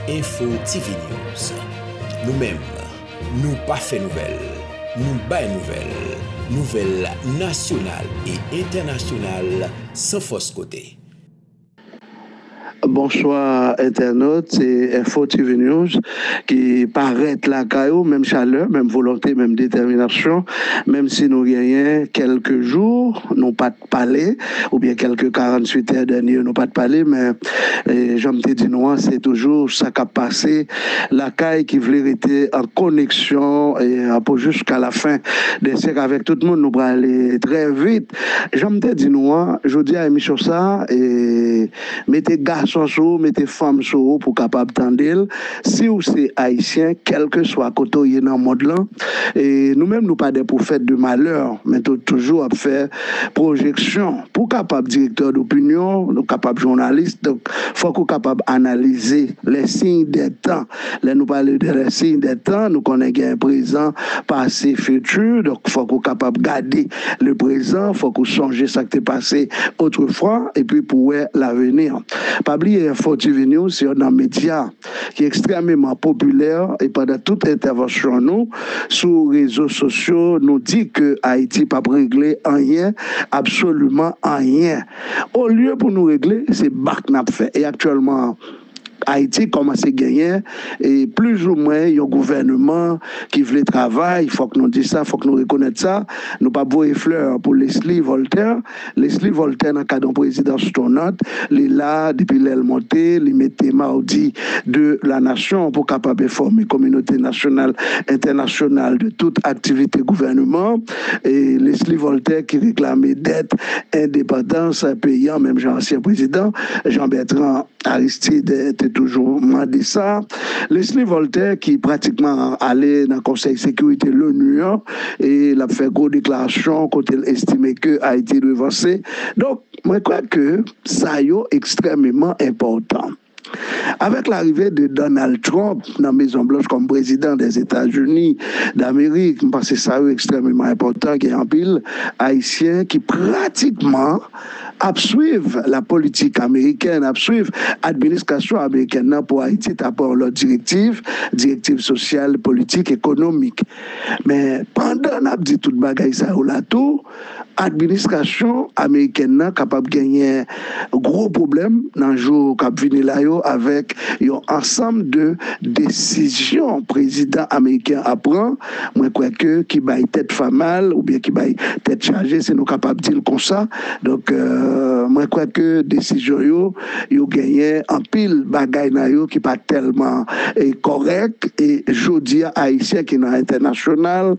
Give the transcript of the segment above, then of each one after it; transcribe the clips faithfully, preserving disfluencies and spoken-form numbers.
Info T V News. Nou menm, nou pa fè nouvèl, nou bay nouvèl. Nouvèl nasyonal e entènasyonal san fòs kote. Bonswa entènot, se Info T V News ki parèt lakay ou, menm chalè, menm volonte, menm detèminasyon, menm si nou genyen kèlke jou nou pa t pale, oubyen kèlke karanntuit è dènye nou pa t pale, men e, jan m te di nou an, se toujou sa k ap pase lakay ki vle rete an koneksyon e, pou jiska la fen dè syèk avèk tout moun. Nou prale trè vit. Jan m te di nou an, jodi a emisyon sa a, e, mete gason sou ou, mete fanm sou ou pou w kapab tande l. Si w se Ayisyen, kèlkeswa kote w ye nan mond lan, e, nou menm nou pa de pwofèt de malè, men nou toujou ap fè pwojeksyon. Pou w kapab direktè dopinyon, ou kapab jounalis, donk fòk ou kapab analize les signes des temps. Lè nou pale de les signes des temps, nou konnen gen prezan, pase, fiti, donk fòk ou kapab gade le prezan, fòk ou sonje sa k te pase otrefwa, epi pou w wè laveni. Pa bliye Info T V News se youn nan medya ki ekstrèmeman popilè e pandan tout entèvansyon nou sou rezo sosyo, nou di ke Ayiti p ap regle anyen, absoliman anyen. Olye pou nou regle, se bak n ap fè. E aktyèlman, Ayiti kòmanse genyen e plizoumwen yon gouvèneman ki vle travay, fòk nou di sa, fòk nou rekonèt sa. Nou p ap voye flè pou Leslie Voltaire. Leslie Voltaire nan kad yon prezidans tonant, li la depi lè l monte, li mete Mardi de la Nation pou kapab enfòme kominote nasyonal, entènasyonal de tout aktivite gouvèneman. E Leslie Voltaire ki reklame dèt endepandans peyi an, menm jan ansyen prezidan Jean Bertrand Aristide te toujou mande sa. Leslie Voltaire ki pratikman ale nan Konsèy Sekirite l'ONU an e l ap fè gwo deklarasyon kote l estime ke Ayiti dwe vanse. Donk, mwen kwè ke sa yo ekstrèmeman enpòtan. Avèk larive de Donald Trump nan Mezon Blanch kòm prezidan dèzetazini damerik, m panse sa yo ekstrèmeman enpòtan. Gen anpil Ayisyen ki pratikman ap swiv la politik amerikèn, ap swiv administrasyon amerikèn nan pou Ayiti ta pran yon lòt direktiv, direktiv sosyal, politik, ekonomik. Men pandan n ap di tout bagay sa yo la tou, administrasyon amerikèn nan kapab genyen gwo pwoblèm nan jou k ap vini la yo avèk yon ansanm de desizyon prezidan ameriken ap pran, mwen kwè ke ki bay tèt famal oubyen ki bay tèt chaje, si nou kapab di l konsa. Donk, mwen kwè ke desizyon yo, yo genyen anpil bagay nan yo ki pa tèlman kòrèk. E jodi a, Ayisyen ki nan entènasyonal,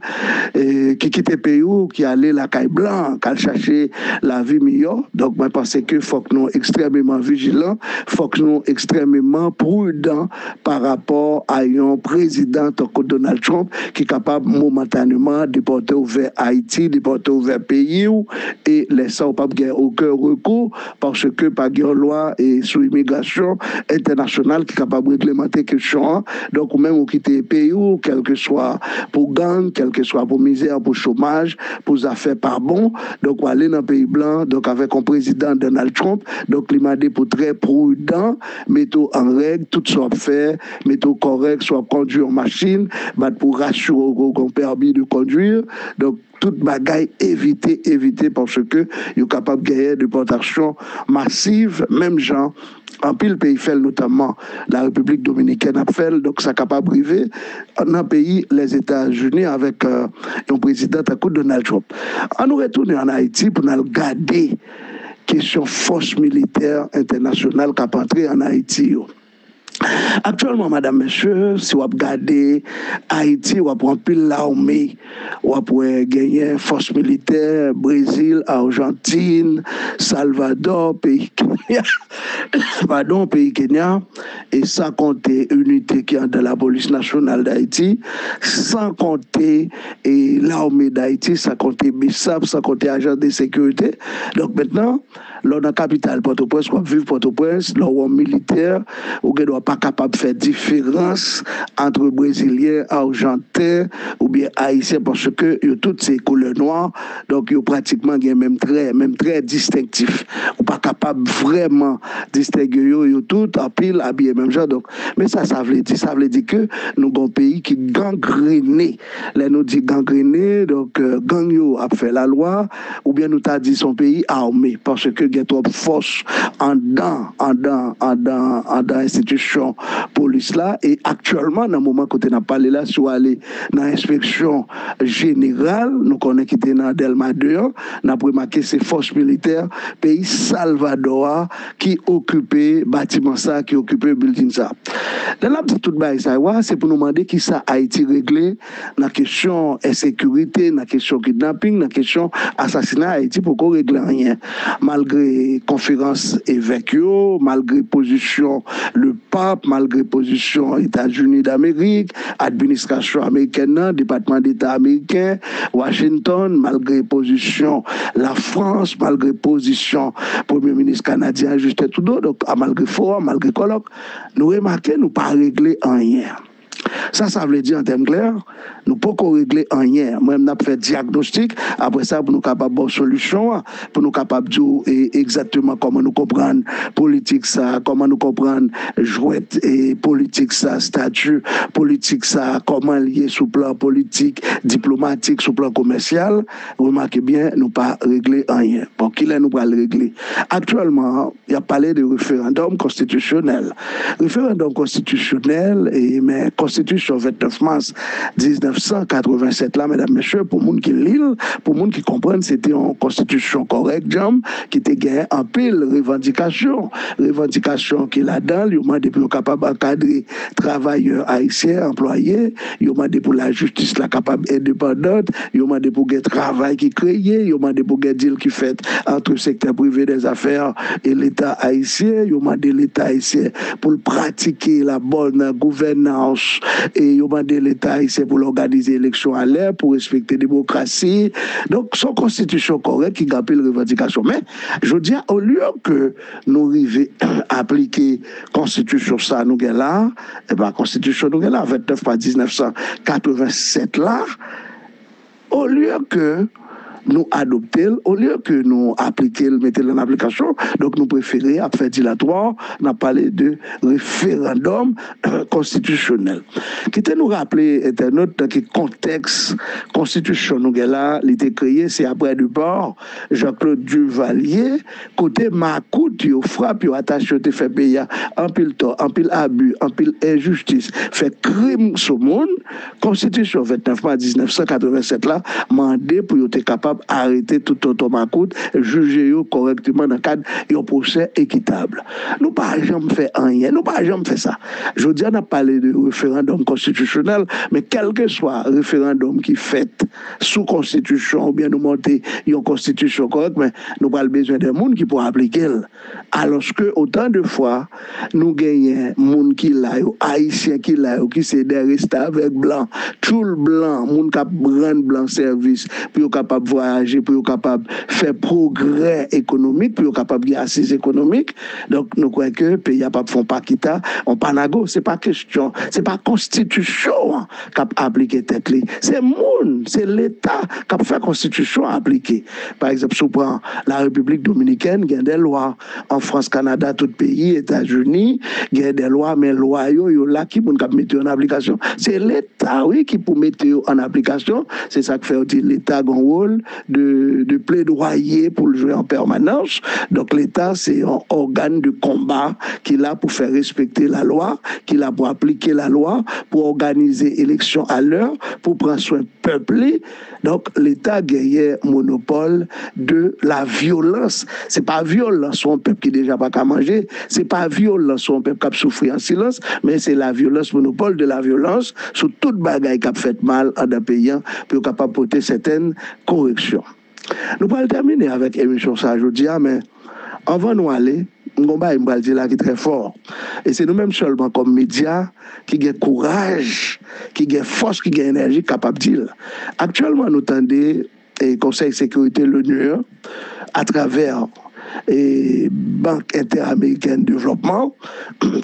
ki kite peyi w, ki ale lakay blan, k al chache lavi miyò. Donk, mwen panse ke fòk nou ekstrèmeman vijilan, fòk nou ekstrèmeman pridan pa rapò a yon prezidan tankou Donald Trump ki kapab momantaneman depòte w vè Ayiti, depòte w vè peyi w, e lè sa w p ap gen okenn rekou, paske pa gen yon lwa sou imigrasyon entènasyonal ki kapab reglemante kesyon an. Donk, ou menm ou kite peyi w, kèlkeswa pou gang, kèlkeswa pou mizè, pou chomaj, pou zafè pa bon. Donk, w ale nan peyi blan, donk avèk yon prezidan Donald Trump, donk li mande pou trè pridan, mete w an règ, tout sa w ap fè, mete w kòrèk, si w ap kondwi yon machin, bat pou w asire w gen yon pèmi de kondwi. Donk, tout bagay evite, evite, paske yo kapab genyen depòtasyon masiv, menm jan anpil peyi fè l, notamman Larepiblik Dominikèn ap fè l. Donk, sa kapab rive nan peyi Lèzetazini avèk yon prezidan tankou Donald Trump. Ann nou retounen ann Ayiti pou n al gade kesyon fòs militè entènasyonal k ap antre ann Ayiti yo. Aktyèlman, madanm, mesye, si w ap gade Ayiti, w ap wè anpil lame, w ap wè genyen fòs militè Brezil, Ajantin, Salvadò, peyi Kenya, padon, peyi Kenya, e san konte inite ki anndan Lapolis Nasyonal d Ayiti, san konte e lame d Ayiti, san konte BSAP, san konte ajans de sekirite. Donk, mentnan, Lè w nan kapital Pòtoprens, w ap viv Pòtoprens, lè w yon militè, ou gen dwa pa kapab fè diferans ant Brezilyen, Ajanten oubyen Ayisyen, paske yo tout se koulè nwa, donk yo pratikman gen menm trè, menm trè distenktif. Ou pa kapab vrèman distenge yo, yo tout, anpil, abiye menm jan. Donk, men sa sa vle di? Sa vle di ke nou gen yon peyi ki gangrene. Lè nou di gangrene, donk, gang yo ap fè lalwa, oubyen nou ta di se yon peyi ame, paske gen twòp fòs anndan, anndan, anndan, anndan enstitisyon polis la. E aktyèlman, nan moman kote n ap pale la, si w ale nan enspeksyon jeneral, nou konnen ki te nan Dèlma de an, n ap remake se fòs militè peyi Salvadò a ki okipe batiman sa, ki okipe bilding sa. Lè n ap di tout bagay sa yo a, se pou nou mande kisa Ayiti regle nan kesyon ensekirite, nan kesyon kidnaping, nan kesyon asasina. Ayiti poko regle anyen. Malgre konferans evèk yo, malgre pozisyon Lepap, malgre pozisyon Etazini Damerik, administrasyon amerikèn nan, Depatman Deta ameriken, Washington, malgre pozisyon Lafrans, malgre pozisyon Premye Minis kanadyen Justin Trudeau, donk, a, malgre fowòm, malgre kòlòk, nou remake nou pa regle anyen. Sa sa vle di an tèm klè, nou poko regle anyen. Mwen menm n ap fè dyagnostik, apre sa pou nou kapab ba w solisyon an, pou nou kapab di w e, egzakteman kòman nou konprann politik sa, kòman nou konprann jwèt e politik sa, stati politik sa, kòman l ye sou plan politik, diplomatik, sou plan komèsyal. Remake byen, nou pa regle anyen. Bon, kilè nou pral regle? Aktyèlman, y ap pale de referandòm konstitisyonèl. Referandòm konstitisyonèl, e, men konstitisyon vennèf mas diznèf san katrevennsèt la, medam, mesye, pou moun ki li l, pou moun ki konprann, se te yon konstitisyon kòrèk, djanm, ki te gen anpil revandikasyon. Revandikasyon ki ladan l, yo mande pou yo kapab ankadre travayè ayisyen, anplwaye, yo mande pou lajistis la kapab endepandan, yo mande pou gen travay ki kreye, yo mande pou gen dil ki fèt ant sektè prive dèzafè e Leta ayisyen, yo mande Leta ayisyen pou l pratike la bonne gouvernance, e yo mande Leta ayisyen pou l òganize eleksyon alè, pou respekte demokrasi. Donk, se yon konstitisyon kòrèk ki gen anpil revandikasyon. Men, jodi a, olye ke nou rive aplike konstitisyon sa nou gen la, e pa konstitisyon nou gen la, vennèf pa diznèf san katrevennsèt la, olye ke nou adopte l, olye ke nou aplike l, mete l an aplikasyon, donk nou prefere ap fè dilatwa, n ap pale de referandòm konstitisyonèl. Kite nou raple entènot nan ki kontèks konstitisyon nou gen la, li te kreye, se aprè depa Jean-Claude Duvalier, kote makout yo, frap yo, atak yo te fè peyi a anpil tò, anpil abi, anpil enjistis, fè krim sou moun. Konstitisyon vennèf mas diznèf san katrevennsèt la mande pou yo te kapab arete tout tonton makout, jije yo kòrèkteman nan kad yon pwosè ekitab. Nou pa janm fè anyen, nou pa janm fè sa. Jodi a, n ap pale de referandòm konstitisyonèl, men kèlkeswa referandòm ki fèt sou konstitisyon oubyen nou monte yon konstitisyon kòrèk, men nou pral bezwen de moun ki pou aplike l. Alòske, otan de fwa, nou genyen moun ki la yo, ayisyen ki la yo, ki se de restavèk blan, tchoul blan, moun k ap rann blan sèvis pou yo kapab vwayaje, pou yo kapab fè pwogrè ekonomik, pou yo kapab gen asiz ekonomik. Donk, nou kwè ke peyi a p ap fè yon pa kita, yon pa nago. Se pa kesyon, se pa konstitisyon an k ap aplike tèt li. Se moun, se Leta k ap fè konstitisyon an aplike. Pa egzanp, si w pran Larepiblik Dominikèn, gen de lwa. An Frans, Kanada, tout peyi, Etazini, gen de lwa, men lwa yo, yo la, ki moun k ap mete yo an aplikasyon? Se Leta, wi, ki pou mete yo an aplikasyon. Se sa k fè yo di Leta gen yon wòl de, de pledwaye pou l jwe an pèmanans. Donk, Leta, se yon ògàn de konba ki la pou fè respekte lalwa, ki la pou aplike lalwa, pou òganize eleksyon alè, pou pran swen pèp li. Donk, Leta genyen monopòl de la vyolans. Se pa vyolans sou yon pèp ki deja pa ka manje, se pa vyolans sou yon pèp k ap soufri an silans, men se la vyolans, monopòl de la vyolans sou tout bagay k ap fèt mal anndan peyi a, pou yo kapab pote sètèn koreksyon. Nou pral tèmine avèk emisyon sa a jodi a, men anvan nou ale, m gon bagay m pral di la ki trè fò. E se nou menm sèlman kòm medya ki gen kouraj, ki gen fòs, ki gen enèji kapab di l. Aktyèlman, nou tande e Konsèy Sekirite l'ONU an, atravè e Bank Entèamerikèn Devlòpman,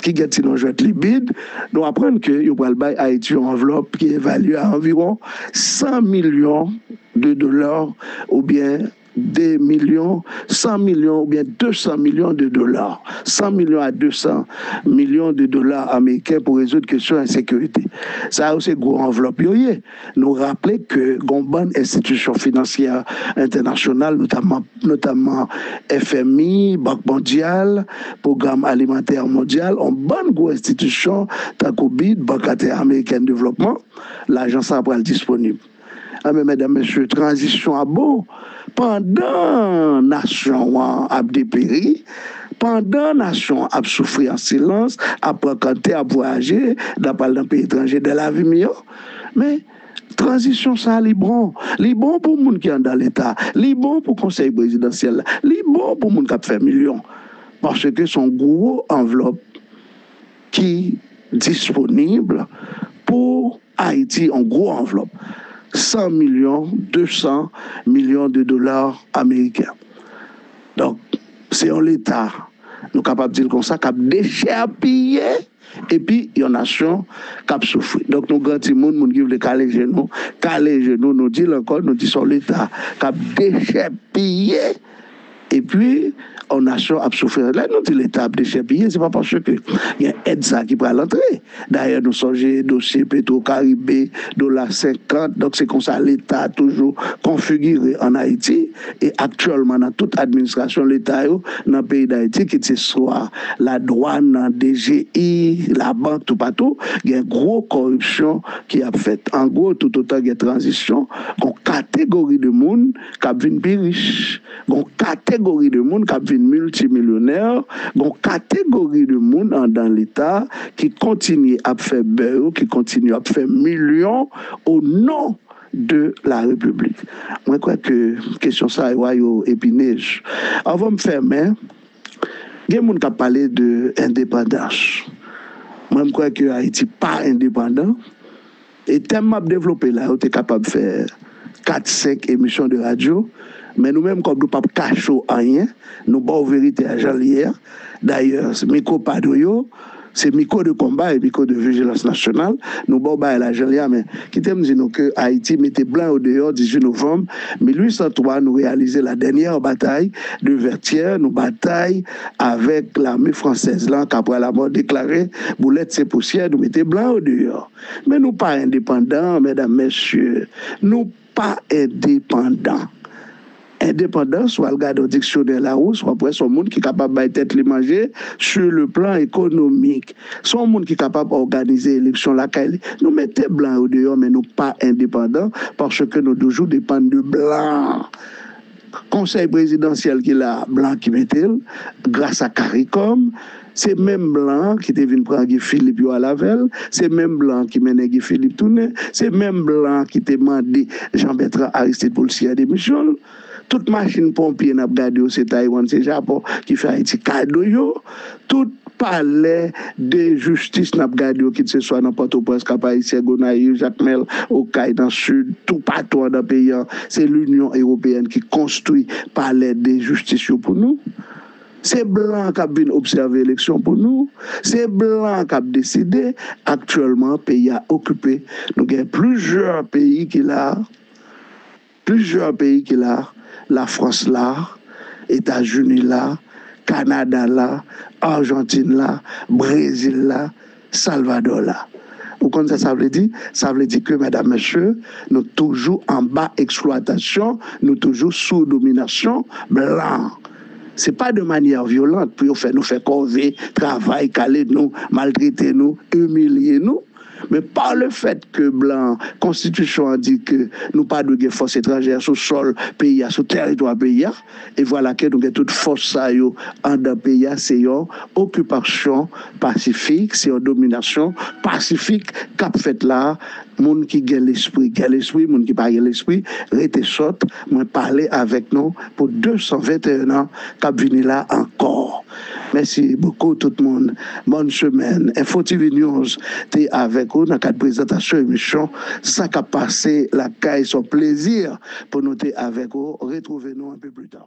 ki gen ti non jwèt li bid, nou aprann ke yo pral bay Ayiti yon anvlòp ki evalye a anviwon san milyon de dola oubyen de milyon, san milyon oubyen de san milyon de dola. San milyon a de san milyon de dola ameriken pou rezoud kesyon ensekirite. Sa yo se gwo anvlòp yo ye. Nou raple ke gon bann enstitisyon finansyè entènasyonal, notamman, notamman F M I, Bank Mondyal, Pwogram Alimantè Mondyal, yon bann gwo enstitisyon tankou bid, Bank Entèamerikèn Devlòpman, lajan sa a pral disponib. Enben, medam, mesye, tranzisyon ap bon. Pandan nasyon an ap deperi, pandan nasyon an ap soufri an silans, ap pran kantè, ap vwayaje, n ap al nan peyi etranje, de lavi miyò. Men, tranzisyon sa a, li bon. Li bon pou moun ki anndan Leta. Li bon pou Konsèy Prezidansyèl la. Li bon pou moun k ap fè milyon. Paske se yon gwo anvlòp ki disponib pou Ayiti, yon gwo anvlòp, san milyon, de san milyon de dola ameriken. Donk, se yon Leta, nou kapab di l konsa, k ap dechèpiye, epi yon nasyon k ap soufri. Donk, nou gran timoun, moun ki vle kale je nou, kale je nou, nou di l ankò, nou di se yon Leta k ap dechèpiye, epi yon nasyon ap soufri. Lè nou di Leta ap dechèpiye, se pa paske gen èd sa ki pral antre. Dayè, nou sonje dosye Petro Caribe, dola senkant, donk se konsa Leta toujou konfigire ann Ayiti. E aktyèlman, nan tout administrasyon Leta yo nan peyi Dayiti, kit se swa ladwàn, D G I, labank, toupatou, gen gwo kòripsyon ki ap fèt. An gwo, toutotan gen tranzisyon, gon kategori de moun k ap vin pi rich. Gon kategori de moun k ap vin miltimilyonè, gon kategori de moun anndan Leta ki kontinye ap fè bè yo, ki kontinye ap fè milyon o non de la Repiblik. Mwen kwè ke kesyon sa yo a yo epinej. Anvan m fèmen, gen moun k ap pale de endepandans. Mwen, m kwè ke Ayiti pa endepandan. E tèm m ap devlope la, yo te kapab fè kat, senk emisyon de radyo, men nou menm, kòm nou p ap kache w anyen, nou ba w verite a jan l ye a. Dayè, mikwo pa nou yo, se mikwo de konba e mikwo de vijilans nasyonal, nou ba w bagay la jan l ye a, men kite m di nou ke Ayiti mete blan yo deyò dizuit novanm mil uit san twa, nou reyalize la dènyè batay de Vètyè, nou batay avèk lame fransèz lan, Kapral Amò deklare, boulèt se pousyè, nou mete blan yo deyò. Men nou pa endepandan, medam, mesye. Nou pa endepandan. Endepandans, w al gade yon diksyonè Lawous, w ap wè se yon moun ki kapab bay tèt li manje sur le plan économique. Se yon moun ki kapab òganize eleksyon lakay li. Nou mete blan yo deyò, men nou pa endepandan, paske nou toujou depann de blan. Konsèy prezidansyèl ki la, blan ki mete l, gras a CARICOM, se menm blan an ki te vin pran Guy Philippe yo al avè l, se menm blan an ki mennen Guy Philippe tounen, se menm blan an ki te mande Jean Bertrand Aristide pou l siyen demisyon l. Tout machin ponpye n ap gade yo, se Taiwan, se Japon ki fè Ayiti kado yo. Tout palè de jistis n ap gade yo, kit se swa nan Pòtoprens, Kap Ayisyen, Gonayiv, Jakmèl, Okay, nan Sid, toupatou anndan peyi an, se Linyon Ewopeyèn ki konstwi palè de jistis yo pou nou. Se blan k ap vin obsève eleksyon pou nou. Se blan k ap deside. Aktyèlman, peyi a okipe. Nou gen plizyè peyi ki la. Plizyè peyi ki la. Lafrans la, Etazini la, Kanada la, Ajantin la, Brezil la, Salvadò la. Ou konn sa sa vle di? Sa vle di ke, medam, mesye, nou toujou anba eksplwatasyon, nou toujou sou dominasyon blan. Se pa de manyè vyolan pou yo fè nou fè kòve, travay, kale nou, maltrete nou, imilye nou. Men pa le fèt ke blan, konstitisyon an di ke nou pa dwe gen fòs etranjè sou sòl peyi a, sou tèritwa peyi a, e vwala ke nou gen tout fòs sa yo anndan peyi a, se yon okipasyon pasifik, se yon dominasyon pasifik k ap fèt la. Moun ki gen lespri, gen lespri, moun ki pa gen lespri, rete sòt. Mwen pale avèk nou pou de san venteyen an k ap vini la ankò. Mèsi bokou tout moun. Bòn semèn. Enfo T V News te avèk ou nan kad prezantasyon emisyon Sa k ap pase lakay. Se yon plezi pou nou te avèk ou. Retwouve nou enpe pli ta.